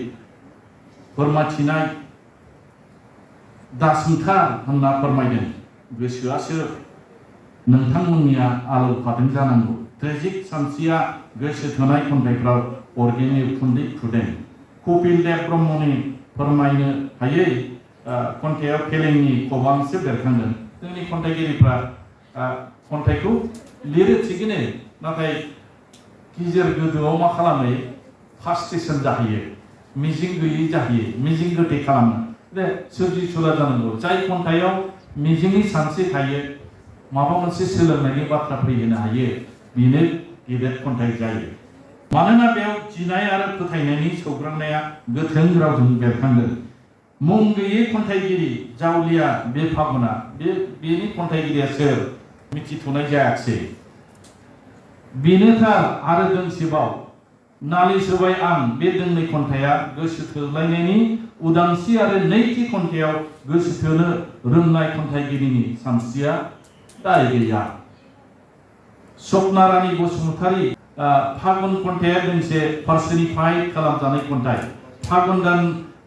फोरमायथिनाय दासोंखार होनना फोरमायदों। गोसोआसो नोंथांमोननिया आलौखादों जानांगौ। ट्रेजिक सानस्रिया गोसो थोनाय खन्थाइफ्राव अरगेंनि उखुन्दै खुदों। कपिल देब ब्रह्मनि फोरमायनो हायै खन्थाइयाव फेलेंनि खबामसो बेरखांदों। जोंनि खन्थाइगिरिफ्रा खन्थाइखौ लिरो थिगैनो, नाथाय गेजेर गोदोआव मा खालामो? फ्रास्ट्रेसन जाहैयो, मिजिं गैयै जाहैयो, मिजिं गोथै खालामो। दे सोरजिसुला जानांगौ। जाय खन्थाइयाव मिजिंनि सानस्रि थायो, माबा मोनसे सोलोंनायनि बाथ्रा फैहोनो हायो, बेनो गेदेर खन्थाइ जायो। मानोना बेयाव गिनाय आरो फोथायनायनि सौग्रांनाया गोथों रावजों बेरखांदों। मुं गैयै खन्थाइगिरि जावलिया बे फागुना, बेनि खन्थाइगिरिया सोर मिथिथ'नाय जायाखिसै। बेनोथार आरो दोंसेबाव नालिस होबाय आं, बे दोंनै खन्थाइया गोसो थोलायनायनि उदांस्रि आरो नैथि खन्थाइयाव गोसो थोनो रोंनाय खन्थाइगिरिनि सानस्रिया दाय गैया। स्वप्नारानी बसुमतारी फागुन खन्थाइया दोंसे पार्सनिफाइड खालामजानाय खन्थाइ।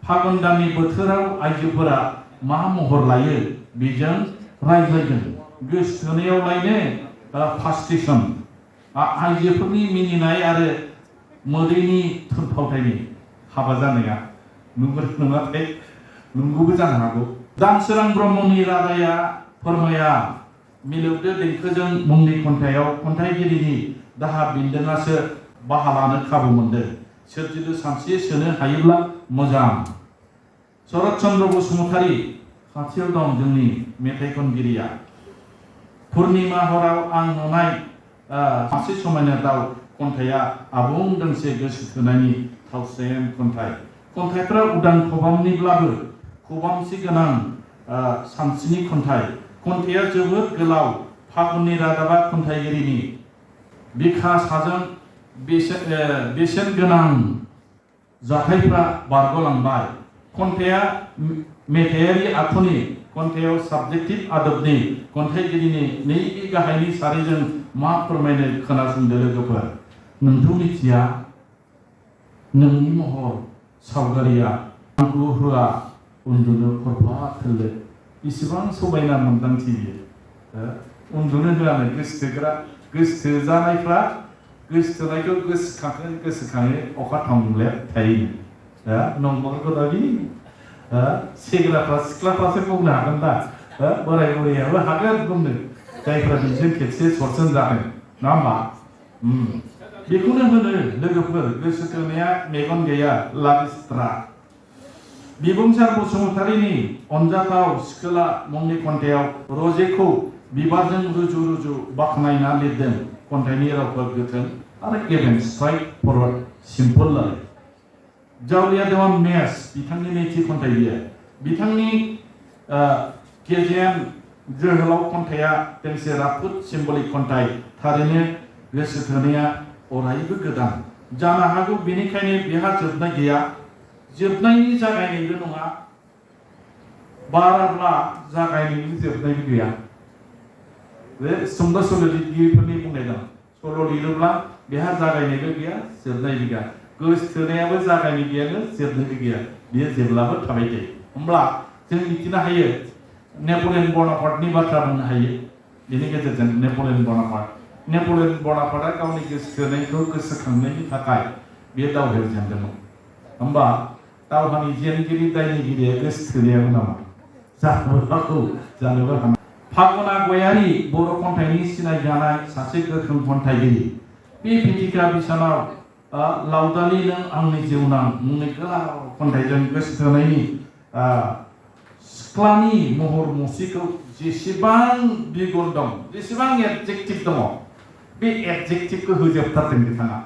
फागुन दाननि बोथोराव आइजोफोरा मा महर लायो बेजों रायज्लायगोन। गोसो थोनायाव लायनो फ्रास्ट्रेसन, आइजोफोरनि मिनिनाय आरो मोदैनि थुनफावथायनि हाबा जानाया नंगौ नङाथाय नंगौबो जानो हागौ। दानसोरां ब्रह्मनि रादाया फोरमाया मिलौदो देंखोजों मुंनि खन्थाइयाव खन्थाइगिरिनि दाहा बिन्दोङासो बाहा लानो खाबु मोनदों। सोरजिलु सानस्रि सोनो हायोब्ला मोजां। शरत चन्द्र बसुमतारी खाथियाव दं जोंनि मेथाइ खनगिरिया। पुर्णिमा हराव आं नुनाय मासे समायना दाउ खन्थाइया आबुं दोंसे गोसो थोनायनि थावसेम खन्थाइ। खन्थाइफ्रा उदां खबामनिब्लाबो खबामसे गोनां सानस्रिनि खन्थाइ। खन्थाइया जोबोद गोलाव। फागुननि रादाबा खन्थाइगिरिनि बिखा साजों बेसेन गोनां जाथायफ्रा बारग'लांबाय। खन्थाइया मेथाइयारि आखुनि, खन्थाइयाव साबजेक्टिभ आदबनि, खन्थाइगिरिनि नैबे गाहायनि सारिजों मा फोरमायनो खोनासंदो लोगोफोर। नोंथ' मिथिया नोंनि महर सावगारिया आंखौ होआ उन्दुनो खरफा थोलो। इसिबां समायना मोन्दांथि बियो। उन्दुनो होआनो गोसो थोग्रा, गोसो थोजानायफ्रा गोसो थोनायखौ गोसोखाङो अखा थांलेब थायो। नंगौ दा बि सेंग्राफ्रा सिख्लाफ्रासो बुंनो हागोन दा, बोराय बुरैयाबो हागोन बुंनो, जायफ्रा बिजों खेबसे सरसन जागोन, नङा होमबा? बेखौनो होनो लोगोफोर, गोसो थोनाया मेगन गैया लाबिस्ट्रा। बिबुंसार बसुमतारीनि अनजाथाव सिखोला मुंनि खन्थाइयाव रजेखौ बिबारजों रुजु रुजु बाख्नायना लिरदों। खन्थाइनि रावफोर गोथों आरो गेबें स्ट्राइट फरवार्ड सिम्पल आरो। जावलिया देवान मेस बिथांनि नैथि खन्थाइ बियो। बिथांनि गेजेन जोहोलाव खन्थाइया दोंसे राफोद सिम्बलिक खन्थाइ। थारैनो गोसो थोनाया अरायबो गोदान। जानो हागौ बेनिखायनो बेहा जोबनाय गैया। जोबनायनि जागायनायबो नङा, बाराब्ला जागायनायनि जोबनायबो गैया। बे सुंद' सल' लिरगिरिफोरनि बुंनाय दं। सल' लिरोब्ला बेहा जागायनायबो गैया, जोबनायबो गैया। गोसो थोनायाबो जागायनाय गैयानो, जोबनायबो गैया। बियो जेब्लाबो थाबाय थायो। होमब्ला जों मिथिनो हायो, नेपलियन बनापार्टनि बाथ्रा बुंनो हायो बेनि गेजेरजों। नेपलियन बनापार्टआ गावनि गोसो थोनायखौ गोसोखांनायनि थाखाय बे दावहायाव जेनदोंमोन। होमबा दावहानि जेनगिरि दायनिगिरिया गोसो थोनायाबो नामा? जानोबो हागौ। फागुना गयारी बर' खन्थाइनि सिनायजानाय सासे गोख्रों खन्थाइगिरि। बे फिथिखा बिसानाव लावदालि नों आंनि जिउनां मुंनि गोलाव खन्थाइजों गोसो थोनायनि सिख्लानि महर मुस्रिखौ जेसेबां बिगुर दं, जेसेबां एडजेक्टिभ दङ, बे एडजेक्टिभखौ होजोबथारदों बिथाङा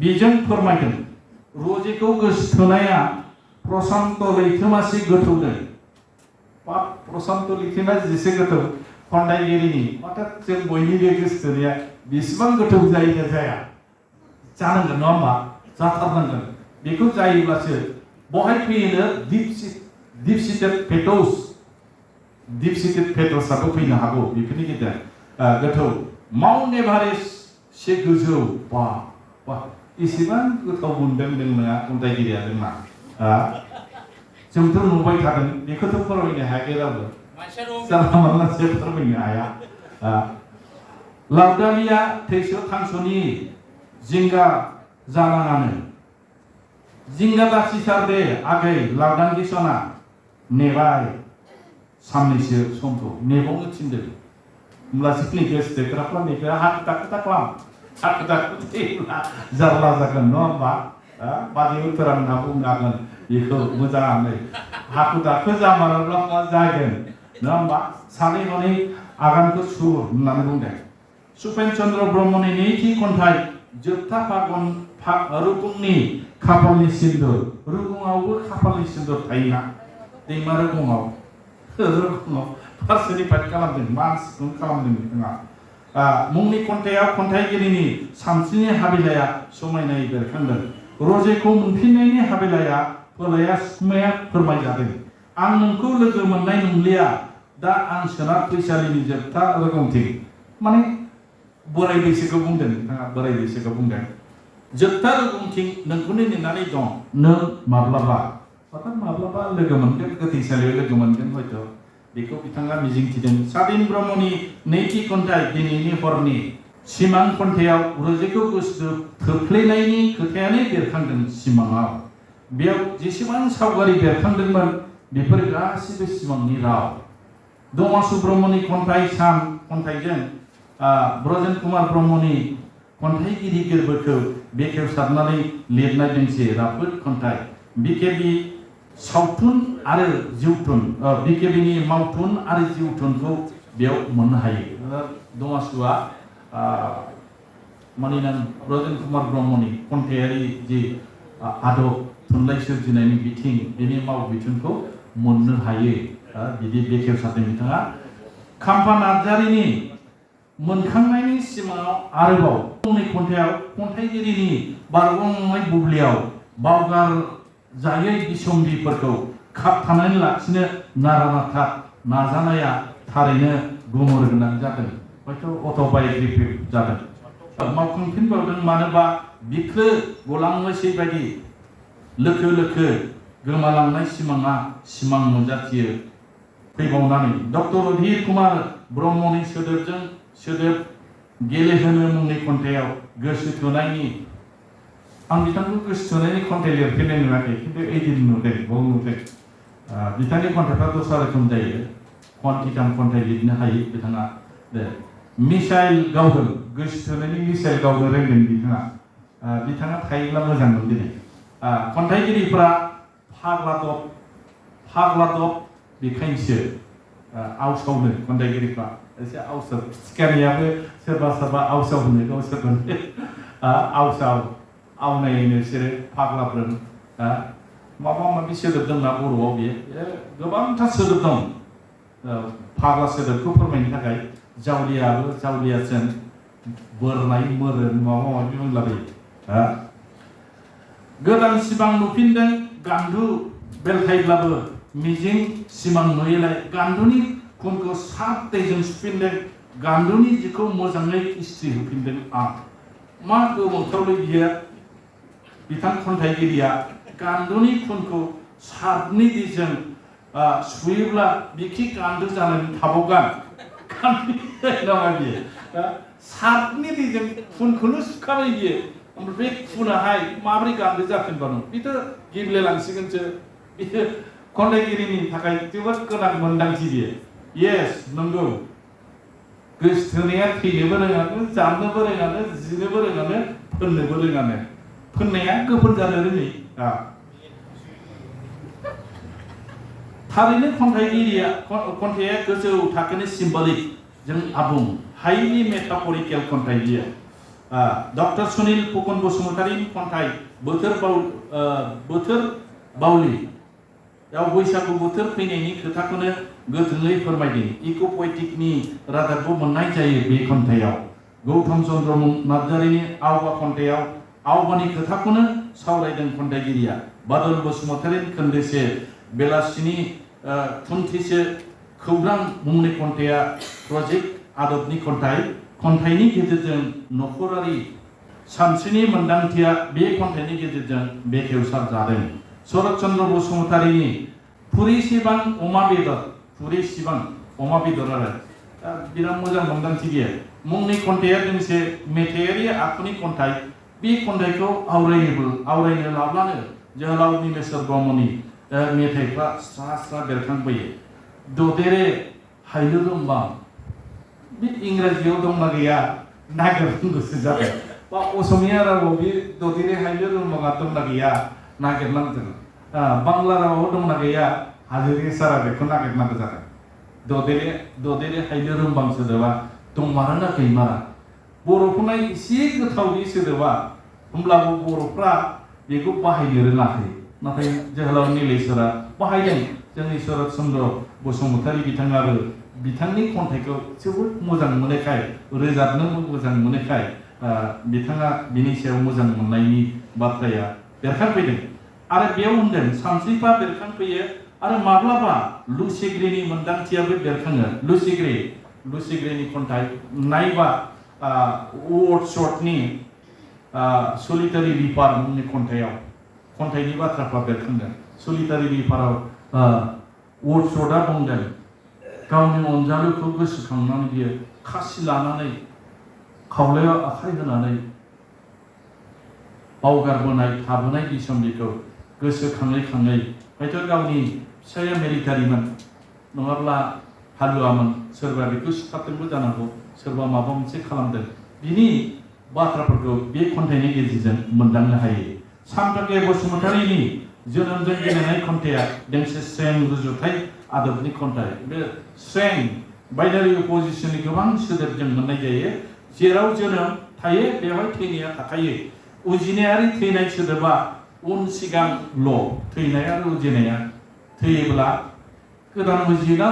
बेजों फोरमायदों रजेखौ गोसोथोनाया प्रशान्त लैथोमासि गोथौनो बा प्रशान्त लैथोमा जेसे गोथौ खन्थाइगिरिनि माथो जों बयनिबो गोसोथोनाया बेसेबां गोथौ जायो जाया जानांगोन नङा होमबा जाथारनांगोन बेखौ जायोब्लासो बहाय फैयोनो दिपसिटेड पेटर्सआबो फैनो हागौ बेफोरनि गेजेर गोथौ माउन्ट एभारेस्ट से गोजौ बा इसेबां गोथाव मोनदों नोंना खन्थाइगिरिया जोंना जोंथ' नुबाय थादों बेखौथ' फोरमायनो हायाखै रावबो जानला मोनलासो फोरमायनो हाया लावदालिया थैस' थांस'नि जिंगा जानाङानो जिंगा दासिथार दे आगै लावदांगि सना नेबाय साननैसो समखौ नेबावनो थिनदों होमब्लासो जोंनि गोसोथोग्रा खालामनायखौ हाखु दाखु थैब्ला जारला जागोन नङा होमबा बाजै उतरा होनना बुंनो हागोन बेखौ मोजाङै हाखु दाखु जामारोब्ला मा जागोन नङा होमबा सानै हनै आगानखौ सुर होननानै बुंदों सुपेन चन्द्र ब्रह्मनि नैथि खन्थाइ जोबथा फागुन रुगुंनि खाफालनि सिन्दुर रुगुङावबो खाफालनि सिन्दुर थायोना दैमा रुगुङाव पार्सनिफाइड खालामदों मानसिखौनो खालामदों बिथाङा मुंनि खन्थाइयाव खन्थाइगिरिनि सानस्रिनि हाबिलाया समायनायै बेरखांदों रजेखौ मोनफिननायनि हाबिलाया फोलाया सुकुमाया फोरमायजादों आं नोंखौ लोगो मोननाय नंलिया दा आं सोनाब फैसालिनि जोबथा रोगोमथिं माने बोराय बैसोखौ बुंदों बिथाङा बोराय बैसोखौ बुंदों जोबथा रोगोमथिं नोंखौनो नेनानै दं नों माब्लाबा लोगो मोनगोन गोथैसालियाव लोगो मोनगोन हयथ' बेखौ बिथाङा मिजिंथिदों सादिन ब्रह्मनि नैथि खन्थाइ दिनैनि हरनि सिमां खन्थाइयाव रजेखौ गोसो थोफ्लेनायनि खोथायानो बेरखांदों सिमाङाव बेयाव जेसेबां सावगारि बेरखांदोंमोन बेफोर गासिबो सिमांनि राव दमासु ब्रह्मनि खन्थाइ सान खन्थाइजों ब्रजेन कुमार ब्रह्मनि खन्थाइगिरि गोरबोखौ बेखेवसारनानै लिरनाय दोंसे राफोद खन्थाइ बिकेबि सावथुन आरो जिउथुन बिकेबिनि मावथुन आरो जिउथुनखौ बेयाव मोननो हायो दमासुआ मानिनां ब्रजेन कुमार ब्रह्मनि खन्थाइयारि जि आदब थुनलाइ सोरजिनायनि बिथिं बेनि माव बिथोनखौ मोननो हायो बिदि बेखेवसारदों बिथाङा खाम्फा नार्जारिनि मोनखांनायनि सिमाङाव आरोबाव मुंनि खन्थाइयाव खन्थाइगिरिनि बारग'नाय बुब्लियाव बावगार जायै बिसम्बिफोरखौ खाबथानानै लाखिनो नारा-नाथा नाजानाया थारैनो गुमुर गोनां जादों हयथ' अट'बाय'ग्राफि जादों मावखांफिनबावदों मानोबा बिखो गलांनोसै बायदि लोखो लोखो गोमालांनाय सिमाङा सिमां नुजाथियो फैबावनानै डक्टर अधीर कुमार ब्रह्मनि सोदोबजों सोदोब गेलेहोनो मुंनि खन्थाइयाव गोसो थोनायनि आं बिथांखौ गोसो थोनायनि खन्थाइ लिरफेरनाय नुवाखै खिन्थु ओइदिन नुदों बाव नुदों बिथांनि खन्थाइफ्रा दस्रा रोखोम जायो खन्थिथाम खन्थाइ लिरनो हायो बिथाङा मिसाइल गावदों गोसो थोनायनि मिसाइल गावनो रोंदों बिथाङा थायोब्ला मोजां मोनदों खन्थाइगिरिफ्रा फाग्लादब बेखायनोसो आवसावनो खन्थाइगिरिफ्रा एसे आवसाव सिखारियाबो सोरबा आवसाव होनो गावसोरखौनो आवसाव आवनायनो बिसोरो फाग्लाफोर माबा माबि सोदोब दंना बर'आव बेयो गोबांथार सोदोब दं फाग्ला सोदोबखौ फोरमायनो थाखाय जावलियाजों बोरनाय मोरोन माबा माबि बुंलाबायो गोदान सिमां नुफिनदों गान्दु बेलथायब्लाबो मिजिं सिमां नुयैलाय गान्दुनि खुनखौ सात दैजों सुफिनदों गान्दुनि जिखौ मोजाङै इस्त्रि होफिनदों आं मा गोमोथावलै बियो बिथां खन्थाइगिरिया गान्दुनि खुनखौ सातनि दैजों सुयोब्ला बिखि गान्दु जानानै थाबावगोन नङा बियो सातनि दैजों खुनखौनो सुखाबाय बियो ओमफ्राय बे खुनाहाय माबोरै गान्दु जाफिनबानो बेथ' गेब्लेलांसिगोनसो बियो खन्थाइगिरिनि थाखाय जोबोद गोनां मोन्दांथि बियो येस नंगौ गोसो थोनाया थैनोबो रोङानो जानोबो रोङानो जिनोबो रोङानो फोननोबो रोङानो फोननाया गोफोन जानो रोङै थारैनो खन्थाइया गोजौ थाखोनि सिम्बलिक जों आबुं हाइलि मेटाफरिकेल खन्थाइ बियो डक्टर सुनिल फुकन बसुमतारीनि खन्थाइ बोथोर बावलि याव बैसागु बोथोर फैनायनि खोथाखौनो गोथोङै फोरमायदों इक' पयेटिकनि रादाबखौ मोननाय जायो बे खन्थाइयाव गौतम चन्द्र नार्जारिनि आवगा खन्थाइयाव आवगानि खोथाखौनो सावरायदों खन्थाइगिरिया बादल बसुमतारीनि खोन्दोसे बेलासिनि थुनथिसे खौरां मुंनि खन्थाइया प्रजेक्ट आदबनि खन्थाइनि गेजेरजों नखरारि सानस्रिनि मोन्दांथिया बे खन्थाइनि गेजेरजों बेखेवसार जादों शरत चन्द्र बसुमतारीनि फुरिसिबां अमा बेदर आरो बिराद मोजां मोन्दांथि बियो मुंनि खन्थाइया दोंसे मेथाइयारि आखुनि खन्थाइ बे खन्थाइखौ आवरायनो लाब्लानो जोहोलाव नीलेश्वर ब्रह्मनि मेथाइफ्रा स्रा स्रा बेरखांबोयो ददेरे हायलु रुम्बां बे इंराजियाव दंना गैया नागिरनो गोसो जाबाय बा असमिया रावाव बे ददेरे हायलु रुम्बाङा दंना गैया नागिरनांगोन बांला रावाव दंना गैया हाजोरि सारा बेखौ नागिरनांगौ जादों ददेरे हायलु रुम्बां सोदोबा दंमारोना गैमारा बर'फोरना एसे गोथाव बे सोदोबा होमब्लाबो बर'फ्रा बेखौ बाहायनो रोङाखै नाथाय जोहोलाव नीलेश्वरा बाहायदों जोंनि शरत चन्द्र बसुमतारी बिथाङाबो बिथांनि खन्थाइखौ जोबोद मोजां मोननायखाय रोजाबनोबो मोजां मोननायखाय बिथाङा बिनि सायाव मोजां मोननायनि बाथ्राया बेरखांफैदों आरो बेयाव होनदों सानस्रिफा बेरखांफैयो आरो माब्लाबा लुसिग्रेनि मोन्दांथियाबो बेरखाङो लुसिग्रेनि खन्थाइ नायबा वर्ड शर्टनि सलिटारि रिपार मुंनि खन्थाइनि बाथ्राफ्रा बेरखांदों सलिटारि रिपाराव वर्ड शर्टआ बुंदों गावनि अनजालुखौ गोसोखांनानै बियो खासि लानानै खावलायाव आखाइ होनानै बावगारबोनाय थाबोनाय बिसम्बिखौ गोसोखाङै हयथ' गावनि फिसाया मिलिटारिमोन नङाब्ला हालुवामोन सोरबा बेखौ सिथारदोंबो जानांगौ सोरबा माबा मोनसे खालामदों बिनि बाथ्राफोरखौ बे खन्थाइनि गेजेरजों मोनदांनो हायो सानथाखे बसुमतारीनि जोनोमजों गेलेनाय खन्थाइया दोंसे स्रें रुजुथाय आदबनि खन्थाइ बे स्रें बाइनारि अपोजिशननि गोबां सोदोब जों मोननाय जायो जेराव जोनोम थायो बेवहाय थैनाया थाखायो उजिनायारि थैनाय सोदोबा उन सिगांल' थैनाय आरो उजिनाया थैयोब्ला गोदान उजिना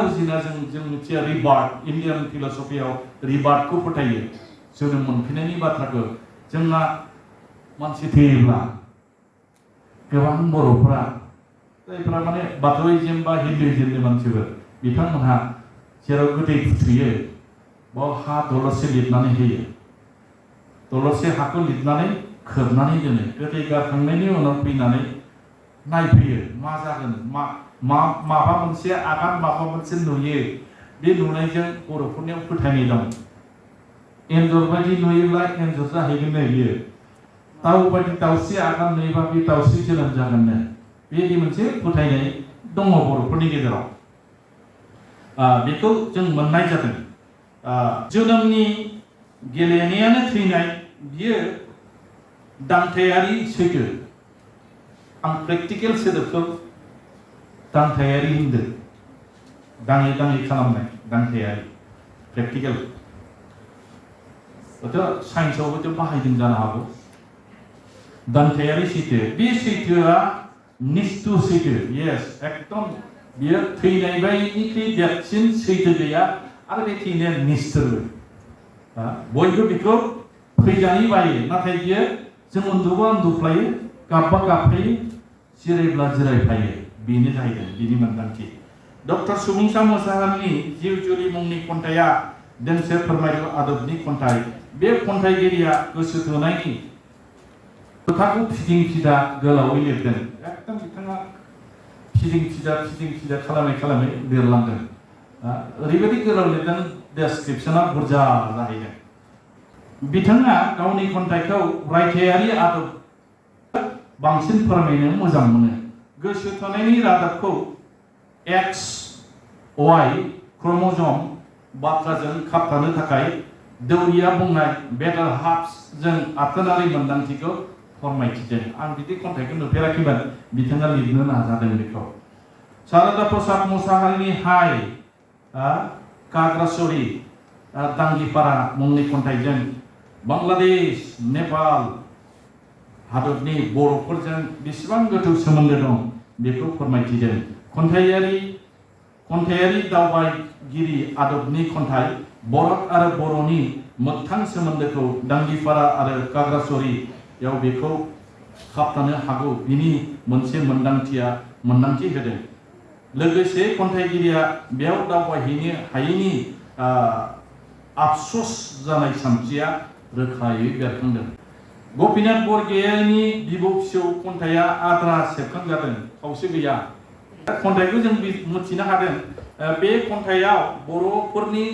जों मिथिया रिबार्थ इन्डियान फिलसफियाव रिबार्थखौ फोथायो जोनोम मोनफिननायनि बाथ्राखौ जोंना मानसि थैयोब्ला गोबां बर'फ्रा जायफ्रा माने बाथौइजम बा हिन्दुइजमनि मानसिफोर बिथांमोनहा जेराव गोदै फुथुयो बाव हा दलरसे लिरनानै होयो दलरसे हाखौ लिरनानै खोबनानै दोनो गोदै गारखांनायनि उनाव फैनानै नायफैयो मा जागोन माबा मोनसे आगान माबा मोनसे नुयो बे नुनायजों बर'फोरनियाव फोथायनाय दं एन्जर बायदि नुयोब्ला एन्जर जाहैगोननो बियो दाउ बायदि दाउस्रि आगान नुयोबा बे दाउस्रि जोनोम जागोननो बेबायदि मोनसे फोथायनाय दङ बर'फोरनि गेजेराव बेखौ जों मोननाय जादों जोनोमनि गेलेनायानो थैनाय बियो दान्थायारि सैथो आं प्रेक्टिकेल सोदोबखौ दान्थायारि होनदों दाङै खालामनाय दान्थायारि प्रेक्टिकेल हयथ' साइन्सआवबो बाहायदों जानो हागौ दान्थायारि सैथो बे सैथोआ निस्थु सैथो येस एकदम बियो थैनाय बायदिनिख्रुइ देरसिन सैथो गैया आरो बे थैनाया निस्थुरबो बयबो बेखौ फैजानो बायो नाथाय बियो जों उन्दुबा उन्दुफ्लायो गाबबा गाबफायो जिरायब्ला जिरायफायो बेनो जाहैदों बिनि मोन्दांथि डक्टर सुबुंसा मोसाहारिनि जिउ जुलि मुंनि खन्थाइया दोंसे फोरमायलु आदबनि खन्थाइ बे खन्थाइगिरिया गोसो थोनायनि खोथाखौ फिदिं गोलावै लिरदों एकदम बिथाङा फिदिं खालामै लिरलांदों ओरैबायदि गोलाव लिरदों डेसक्रिपसना बुरजा जाहैदों बिथाङा गावनि खन्थाइखौ रायथायारि आदब बांसिन फोरमायनो मोजां मोनो गोसो थोनायनि रादाबखौ एक्स वाइ क्रोमोजोम बाथ्राजों खाबथानो थाखाय दौरिया बुंनाय बेटार हाफ्स जों आथोनारि मोन्दांथिखौ फोरमायथिदों आं बिदि खन्थाइखौ नुफेराखैमोन बिथाङा लिरनो नाजादों बेखौ सारदा प्रसाद मुसाहारिनि हाय काग्रासरी दांगिपारा मुंनि खन्थाइजों बांलादेश नेपाल हादरनि बर'फोरजों बेसेबां गोथौ सोमोन्दो दं बेखौ फोरमायथिदों। खन्थाइयारि दावबायगिरि आदबनि खन्थाइ बरत आरो बर'नि मोगथां सोमोन्दोखौ दांगिपारा आरो खागड़ाछड़ीयाव बेखौ खाबथानो हागौ बिनि मोनसे मोन्दांथि होदों। लोगोसे खन्थाइगिरिया बेयाव दावबायहैनो हायैनि आफसोस जानाय सानस्रिया रोखायै बेरखांदों। गपिनाथ बरगयारिनि बिबौ फिसौ खन्थाइया आद्रा सेबखांजादों, खावसे गैया। खन्थाइखौ जों मिथिनो हादों बे खन्थाइयाव बर'फोरनि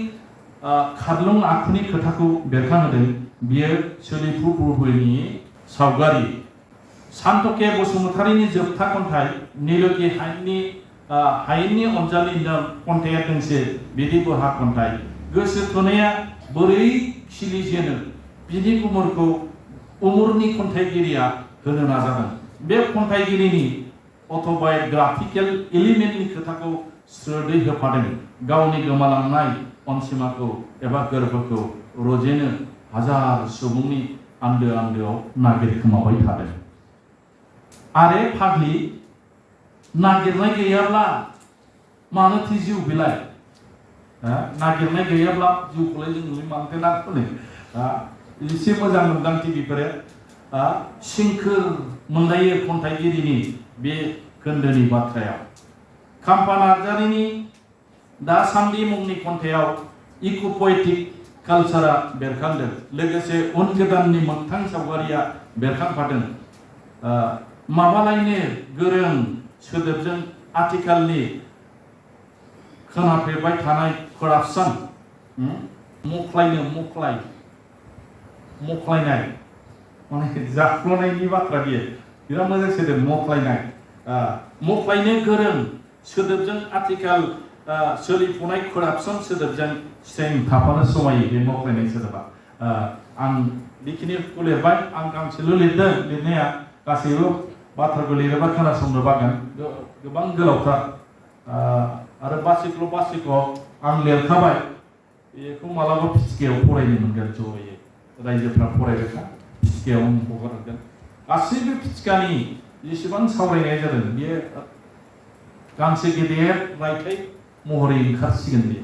खारलुं आखुनि खोथाखौ बेरखांहोदों। बियो सोलिफु बुहुलनि सावगारि। सान्तके बसुमतारीनि जोबथा खन्थाइ नीलगी हायेननि अनजालि नों खन्थाइया दोंसे बिदि बहा खन्थाइ। गोसो थोनाया बोरै खिलिजेनो बिनि गुमुरखौ उमुरनि खन्थाइगिरिया होनो नाजादों। बे खन्थाइगिरिनि अट'बाय'ग्राफिकेल एलिमेन्टनि खोथाखौ स्रोदै होफादों। गावनि गोमालांनाय अनजिमाखौ एबा गोर्बोखौ रजेनो हाजार सुबुंनि आन्दोआव नागिरखोमाबाय थादों। आरे फाग्लि नागिरनाय गैयाब्ला मानोथो जिउ बेलाय? नागिरनाय गैयाब्ला जिउखौलाय जों मानोथो नागिरनो? एसे मोजां मोन्दांथि बेफोरो सिंखोर मोनलायो खन्थाइगिरिनि बे खोन्दोनि बाथ्रायाव। खाम्फा नार्जारिनि दासान्दि मुंनि खन्थाइयाव इक'प'एटिक कालचारा बेरखांदों। लोगोसे उन गोदाननि मोगथां सावगारिया बेरखांफादों। माबालायनो गोरों सोदोबजों आथिखालनि खोनाफेरबाय थानाय करापसन, मख्लायनाय माने जाख्ल'नायनि बाथ्रा बियो बिराद मोजां सोदोब। मख्लायनो गोरों सोदोबजों आथिखाल सोलिफुनाय करापसन सोदोबजों सें थाफानो समायो बे मख्लायनाय सोदोबा। आं बेखिनिखौ लिरबाय। आं गांसेल' लिरदों लिरनाया, गासैबो बाथ्राखौ लिरोबा खोनासंनो बागोन, गोबां गोलावथार। आरो बासिख' आं लिरखाबाय, बेखौ मालाबा फिसकायाव फरायनो मोनगोन ज'यै। रायजोफ्रा फरायबायखा, फिसकायाव हगारगोन। गासैबो फिसकानि जेसेबां सावरायनाय जादों बेयो गांसे गेदेर रायथाइ महरै ओंखारसिगोन। बे